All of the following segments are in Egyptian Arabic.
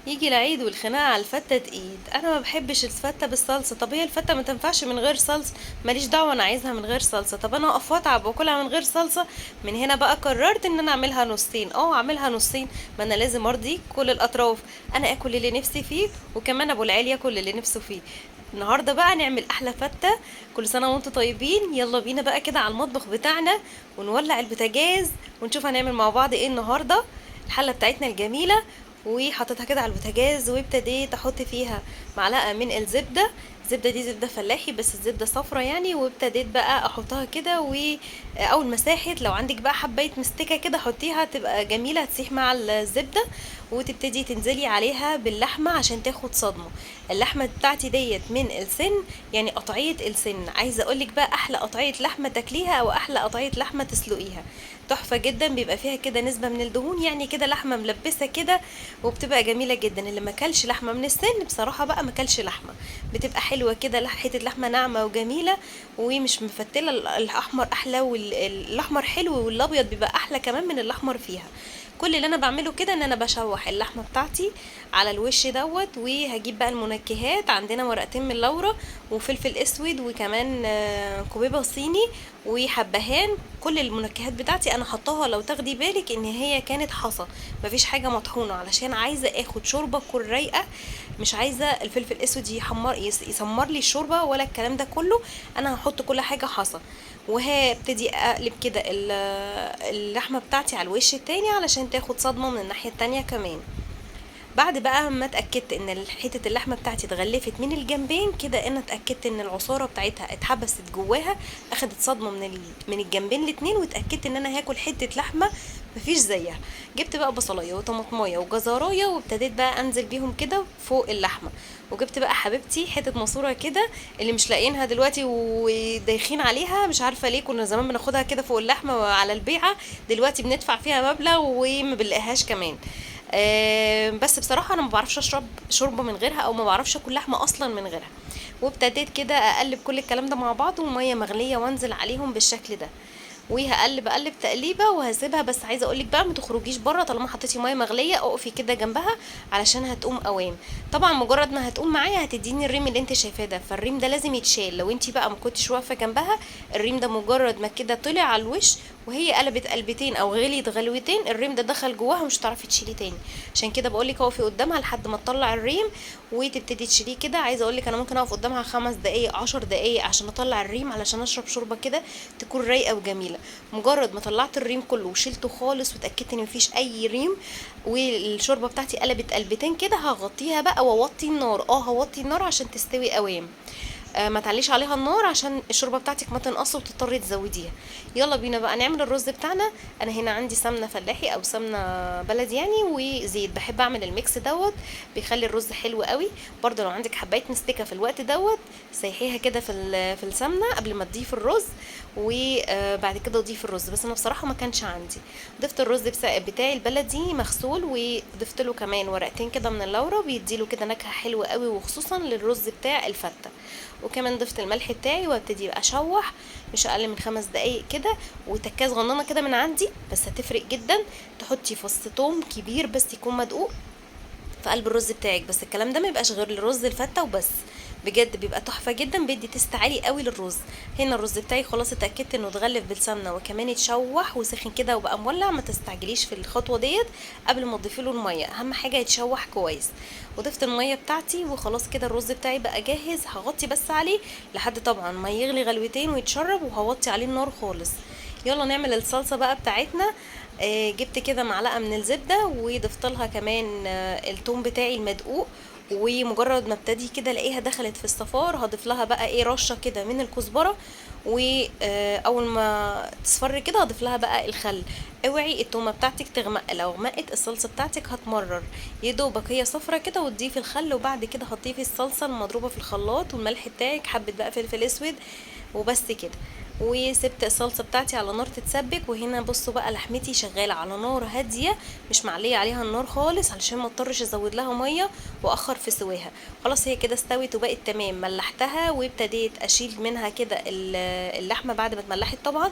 يجي العيد والخناقه على الفته تقيد. انا ما بحبش الفته بالصلصه. طب هي الفته ما تنفعش من غير صلصه؟ ماليش دعوه، انا عايزها من غير صلصه. طب انا اقف واتعب واكلها من غير صلصه؟ من هنا بقى قررت ان انا اعملها نصين. اعملها نصين، ما انا لازم ارضي كل الاطراف. انا اكل اللي نفسي فيه وكمان ابو العيال ياكل اللي نفسه فيه. النهارده بقى نعمل احلى فته. كل سنة وانتم طيبين. يلا بينا بقى كده على المطبخ بتاعنا ونولع البوتاجاز ونشوف هنعمل مع بعض ايه النهارده. الحلة بتاعتنا الجميلة وحطيتها كده على البوتاجاز وابتديت احط فيها معلقه من الزبدة. الزبدة دي زبدة فلاحي بس الزبدة صفرا يعني. وابتديت بقى احطها كده، واول ما ساحت لو عندك بقى حبايه مستكه كده حطيها، تبقى جميلة هتسيح مع الزبدة. وتبتدي تنزلي عليها باللحمه عشان تاخد صدمة. اللحمة بتاعتي ديت من السن، يعني قطعية السن. عايزه اقولك بقى احلى قطعية لحمه تاكليها او احلى قطعية لحمه تسلقيها، تحفة جدا. بيبقى فيها كده نسبه من الدهون، يعني كده لحمه ملبسه كده، وبتبقى جميلة جدا. اللي ما كلش لحمه من السن بصراحة بقى ما كلش لحمه، بتبقى حلوة كده، حتة لحمه ناعمة وجميلة ومش مفتله. الاحمر احلى، والاحمر حلو، والابيض بيبقى احلى كمان من الاحمر فيها. كل اللي انا بعمله كده ان انا بشوح اللحمة بتاعتي على الوش دوت. وهجيب بقى المنكهات، عندنا ورقتين من لورا وفلفل اسود وكمان كوبيبه صيني وحبهان. كل المنكهات بتاعتي انا حطاها، لو تاخدي بالك ان هي كانت حصى، مفيش حاجة مطحونه، علشان عايزه اخد شوربة تكون رايقة، مش عايزه الفلفل الاسود يسمر لي الشوربة ولا الكلام ده كله. انا هحط كل حاجة حصى. وهبتدي اقلب كده اللحمة بتاعتي على الوش التاني علشان تاخد صدمة من الناحية التانية كمان. بعد بقى ما اتاكدت ان حتة اللحمة بتاعتي اتغلفت من الجنبين كده، انا اتاكدت ان العصاره بتاعتها اتحبست جواها، اخدت صدمة من الجنبين الاتنين، واتاكدت ان انا هاكل حتة لحمه مفيش زيها. جبت بقى بصلايه وطماطمايه وجزرايه وابتديت بقى انزل بيهم كده فوق اللحمة. وجبت بقى حبيبتي حتة ماسوره كده، اللي مش لاقيينها دلوقتي ودايخين عليها مش عارفه ليه، كنا زمان بناخدها كده فوق اللحمة على البيعة، دلوقتي بندفع فيها مبلغ وما بنلاقيهاش كمان. بس بصراحة انا ما بعرفش اشرب شوربة من غيرها، او ما بعرفش اكل لحمه اصلا من غيرها. وابتديت كده اقلب كل الكلام ده مع بعض ومية مغليه وانزل عليهم بالشكل ده، وهقلب اقلب تقليبه وهسيبها. بس عايزه اقولك بقى ما تخرجيش بره طالما حطيتي مية مغليه، اقفي كده جنبها علشان هتقوم قوام. طبعا مجرد ما هتقوم معايا هتديني الريم اللي انت شايفاه ده، فالريم ده لازم يتشال. لو انت بقى ما كنتش واقفة جنبها، الريم ده مجرد ما كده طلع على الوش وهي قلبت قلبتين او غليت غلوتين، الريم ده دخل جواها ومش هتعرفي تشيليه تاني. عشان كده بقولك اقفي قدامها لحد ما تطلع الريم وتبتدي تشيليه كده. عايزه اقولك انا ممكن اقف قدامها 5 دقايق 10 دقايق عشان اطلع الريم، علشان اشرب شوربة كده تكون رايقة وجميلة. مجرد ما طلعت الريم كله وشيلته خالص واتاكدت ان مفيش اي ريم والشوربه بتاعتي قلبت قلبتين كده، هغطيها بقى واوطي النار. هوطي النار عشان تستوي قوام. ما تعليش عليها النار عشان الشوربة بتاعتك ما تنقص وتضطري تزوديها. يلا بينا بقى نعمل الرز بتاعنا. انا هنا عندي سمنه فلاحي او سمنه بلدي يعني وزيت. بحب اعمل ال mix دوت، بيخلي الرز حلو قوي. برضه لو عندك حبايه مستكه في الوقت دوت سيحيها كده في السمنة قبل ما تضيف الرز، وبعد كده اضيف الرز. بس انا بصراحة ما كانش عندي. ضفت الرز بتاعي البلدي مغسول، وضفت له كمان ورقتين كده من اللورا، بيديله كده نكهة حلوة قوي وخصوصا للرز بتاع الفته. وكمان ضفت الملح بتاعي، وابتدي بقى اشوح مش اقل من 5 دقايق كده. وتكاز صغننه كده من عندي بس هتفرق جدا، تحطي فص توم كبير بس يكون مدقوق في قلب الرز بتاعك. بس الكلام ده ما يبقاش غير للرز الفته وبس، بجد بيبقى تحفة جدا، بيدي taste عالي قوي للرز. هنا الرز بتاعي خلاص اتاكدت انه اتغلف بالسمنه وكمان اتشوح وسخن كده وبقى مولع. ما تستعجليش في الخطوة ديت قبل ما تضيفي له المية، اهم حاجة يتشوح كويس. وضفت المية بتاعتي وخلاص كده الرز بتاعي بقى جاهز. هغطي بس عليه لحد طبعا ما يغلي غلوتين ويتشرب، وهوطي عليه النار خالص. يلا نعمل الصلصه بقى بتاعتنا. جبت كده معلقه من الزبدة وضفت لها كمان التوم بتاعي المدقوق. ومجرد ما ابتدي كده الاقيها دخلت في الصفار هضيف لها بقى رشه كده من الكزبره، واول ما تصفر كده هضيف لها بقى الخل. اوعي التومه بتاعتك تغمق، لو غمقت الصلصه بتاعتك هتمرر. يا دوبك هي صفرة كده وتضيفي الخل، وبعد كده هتضيفي الصلصه المضروبه في الخلاط والملح بتاعك، حبه بقى فلفل اسود وبس كده. وسبت الصلصه بتاعتي على نار تتسبك. وهنا بصوا بقى لحمتي شغالة على نار هادية، مش معليه عليها النار خالص علشان ما اضطرش ازود لها مية واخر في سواها. خلاص هي كده استوت وبقت تمام. ملحتها وابتديت اشيل منها كده اللحمة بعد ما اتملحت. طبعا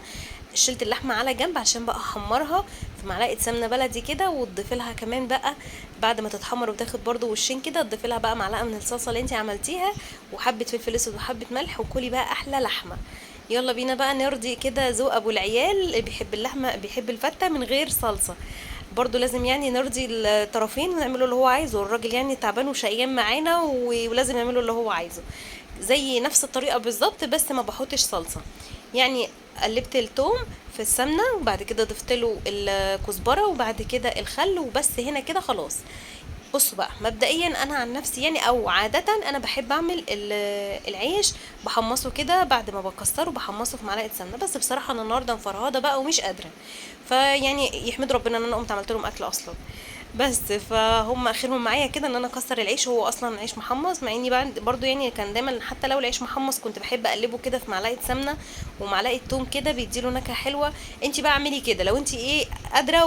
شلت اللحمة على جنب عشان بقى احمرها في معلقه سمنه بلدي كده، وتضيفي لها كمان بقى بعد ما تتحمر وتاخد برضو وشين كده، تضيفي لها بقى معلقه من الصلصه اللي انت عملتيها وحبه فلفل اسود وحبه ملح، وكلي بقى احلى لحمه. يلا بينا بقى نرضي كده ذوق ابو العيال اللي بيحب اللحمة، بيحب الفته من غير صلصه. برضو لازم يعني نرضي الطرفين ونعمله اللي هو عايزه، الراجل يعني تعبان وشقيان معانا ولازم نعمله اللي هو عايزه. زي نفس الطريقة بالظبط بس ما بحطش صلصه. يعني قلبت التوم في السمنة وبعد كده ضفت له الكزبره وبعد كده الخل وبس. هنا كده خلاص. بصوا بقى مبدئيا انا عن نفسي يعني او عادة انا بحب اعمل العيش بحمصه كده بعد ما بكسره، بحمصه في معلقه سمنه، بس بصراحة انا النهارده مفرهده بقى ومش قادرة، فيعني يحمد ربنا ان انا قمت عملت لهم اكل اصلا. بس فهم اخرهم معايا كده ان انا اكسر العيش، هو اصلا عيش محمص، مع اني بعد برضو يعني كان دايما حتى لو العيش محمص كنت بحب اقلبه كده في معلقه سمنه ومعلقة توم كده، بيديله نكهة حلوة. انت بقى اعملي كده لو انت ايه قادرة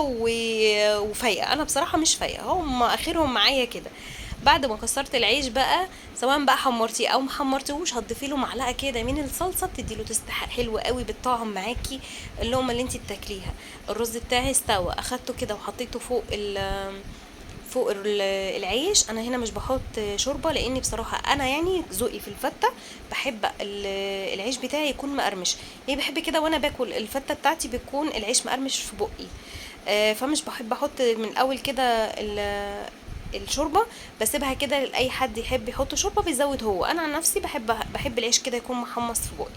وفايقه. انا بصراحة مش فايقه، هم اخرهم معايا كده. بعد ما كسرت العيش بقى سواء بقى حمرتيه او ما حمرتيهوش هتضيفي له معلقه كده من الصلصه، بتدي له taste حلو قوي بالطعم معاكي اللقمة اللي انت بتاكليها. الرز بتاعي استوى، اخدته كده وحطيته فوق العيش. انا هنا مش بحط شوربة لاني بصراحة انا يعني ذوقي في الفته بحب العيش بتاعي يكون مقرمش، يعني بحب كده وانا باكل الفته بتاعتي بيكون العيش مقرمش في بقي، فمش بحب احط من الاول كده الشوربة، بسيبها كده لاي حد يحب يحط شوربة بيزود هو. انا عن نفسي بحب العيش كده يكون محمص في بقي.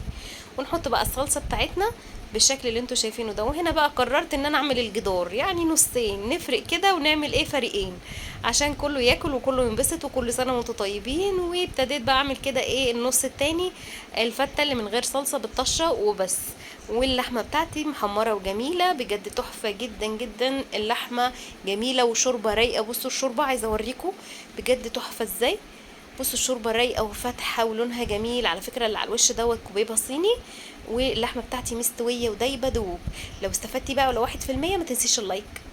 ونحط بقى الصلصه بتاعتنا بالشكل اللي انتوا شايفينه ده. وهنا بقى قررت ان انا اعمل الجدار يعني نصين، نفرق كده ونعمل ايه فريقين عشان كله ياكل وكله ينبسط وكل سنة وانتوا طيبين. وابتديت بقى اعمل كده ايه النص التاني الفته اللي من غير صلصه بالطشه وبس. واللحمة بتاعتي محمرة وجميلة بجد، تحفة جدا جدا. اللحمة جميلة وشوربه رايقة. بصوا الشوربة عايزه اوريكم بجد تحفة ازاي. بصوا الشوربة رايقة وفاتحه ولونها جميل. على فكرة اللي على الوش دوت كوبيبه صيني، واللحمة بتاعتي مستوية ودايبه دوب. لو استفدتي بقى ولو 1% ما تنسيش ال like.